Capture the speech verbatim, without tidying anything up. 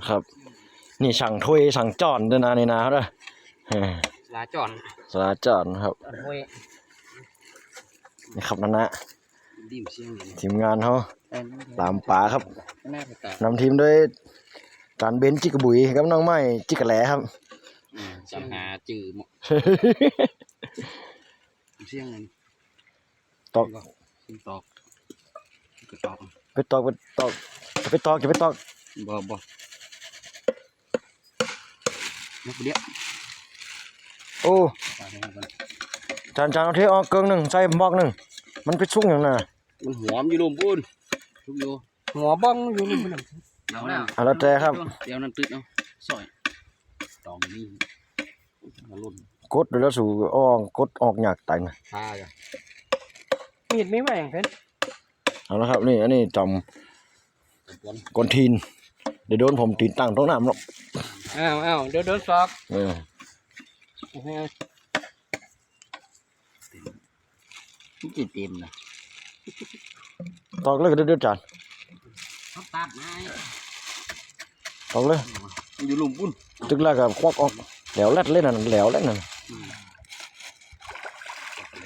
ครับ นี่สั่งถ้วยสั่งจานด้วยนะ นี่นะเด้อ เออ ลาจอน สลาจานครับ จอนห้วย นี่ครับนั่นนะ ดิมเสียงนี่ ทีมงานเขา เอิ้น ตามปลาครับ หน้าไปตา นำทีมโดยจานเบนจิกกระบุยกับน้องไม้จิกกระแหลครับ อืมจำหาจื่อหมด เสียงนั่น ตอก กินตอกกระตอก ไปตอกไปตอกไปตอกอย่าไปตอก บ่บ่นักเดียว โอ้ ปลาแห้งก่อน จานจานเอาเทออกเกิงหนึ่งใส่หม้อหนึ่งมันไปชุ่งอย่างน่ะ มันหอมอยู่ลมบุญทุกอยู่ หัวบ้องอยู่นี่มัน เอาแล้ว เอาแล้วแต่ครับ เดี๋ยวนั่นตึ๊ดเอาซอยตองนี่มาลุ่น กดดูแล้วสูออกกดออกยากตายนะ คาจ้ะ มีดไม่ไหวอย่างเพิ่น เอาละครับ นี่อันนี้จอม ตอน กวนทีน เดี๋ยวโดนผมตีนตั้งตรงน้ำหรอก อ้าวอ้าวเดี๋ยวโดนซอก เออ โอ้โห มันจะเต็มนะ ตอกเลยก็เดี๋ยวจาน เขาตัดไม้ ตอกเลย มันอยู่ลุ่มปุ้น ตึกแรกก็ควักออกแหลวแลดเลยนั่นแหลวแลดนั่น อืม